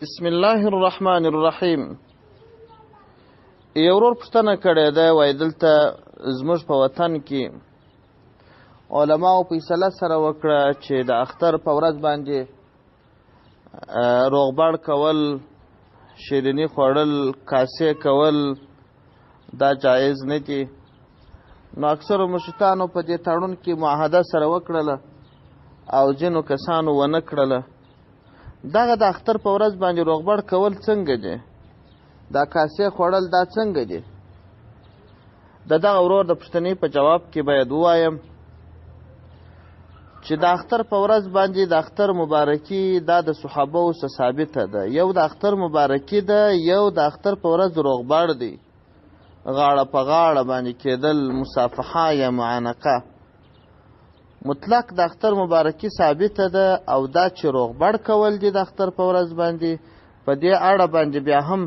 بسم الله الرحمن الرحیم. یو ورور پوښتنه کړې ده، وایي دلته زموږ په وطن کې علماو فیصله سره وکړه چې د اختر په ورځ باندې روغبړ کول، شیریني خوړل، کاسې کول دا جایز نه دي. نو اکثرو مشرانو په دې تړون کې معاهده سره وکړله او ځینو کسانو ونه کړله. دغه د اختر په ورځ باندې روغبړ کول څنګه دی؟ دا کاسې خوړل دا څنګه دی؟ د دغه ورور د پوښتنې په جواب کې باید ووایم چې د اختر په ورځ باندې د اختر مبارکي دا د صحابو څخه ثابته ده. یو د اختر مبارکي ده، یو د اختر په ورځ روغبړ دی، غاړه په غاړه باندې کېدل، مصافحه یا معانقه. مطلق د اختر مبارکي ثابته ده. او دا چې روغبړ کول دي د اختر په ورځ باندې، په دې اړه باندې بیا هم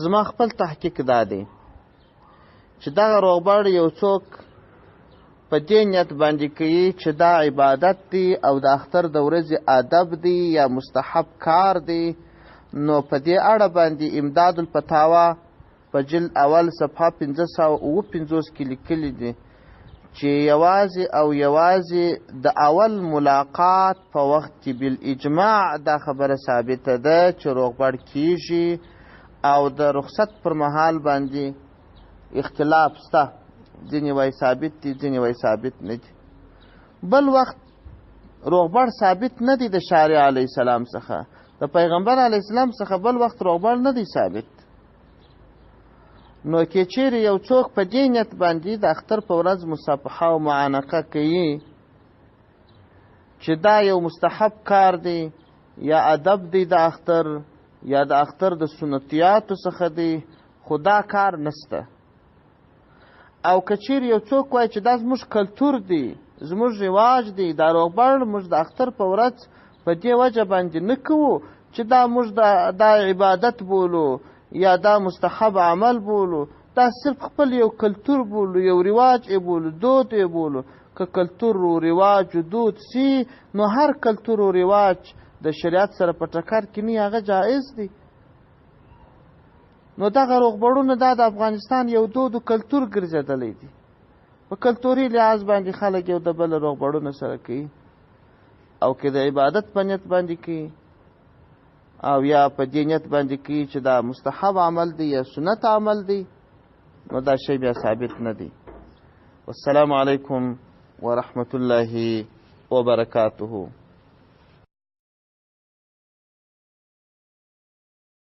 زما خپل تحقیق دا دی چې دغه روغبړ یو څوک په دې نیت باندې کوي چې دا عبادت دی او د اختر د ورځې ادب دی یا مستحب کار دی، نو په دې اړه باندې امداد الفتاوا په جلد اول صفحه 557 کې لیکلي دي چې یوازې او یوازې د اول ملاقات په وخت کې بالاجماع دا خبره ثابته ده چې روغبړ کیږي او د رخصت پر مهال باندې اختلاف سته، ځینې وایي ثابت دي، ځینې وایي ثابت نه دي. بل وخت روغبړ ثابت نه دی د شارع علیه السلام څخه، د پیغمبر علیه السلام څخه بل وخت روغبړ نه دی ثابت. نو که چیرې یو څوک په دې نیت باندې د اختر په ورځ مصافحه او معانقه کوي چې دا یو مستحب کار دی یا ادب دی د اختر یا د اختر د سنتیاتو څخه دی، خو دا کار نسته. او که چیرې یو څوک وایي چې دا زموږ کلتور دی، زموږ رواج دی، دا روغبړ موږ د اختر په ورځ په دې وجه باندې نه کوو چې دا موږ دا عبادت بولو یا دا مستحب عمل بولو، دا صرف خپل یو کلتور بولو، یو رواج یې بولو، دود یې بولو. که کلتور و رواج و دود سي، نو هر کلتور و رواج د شریعت سره په ټکر کې نه، هغه جایز دی. نو دغه روغبړونه دا د افغانستان یو دود و کلتور ګرځېدلی دی. په کلتوري لحاظ باندې خلک یو د بل روغبړونه سره کوي، او که د عبادت په نیت باندې کوي او یا په دې نیت باندې کوي چې دا مستحب عمل دی یا سنت عمل دی، نو دا شی بیا ثابت نه دی. والسلام علیکم ورحمة الله وبرکاته.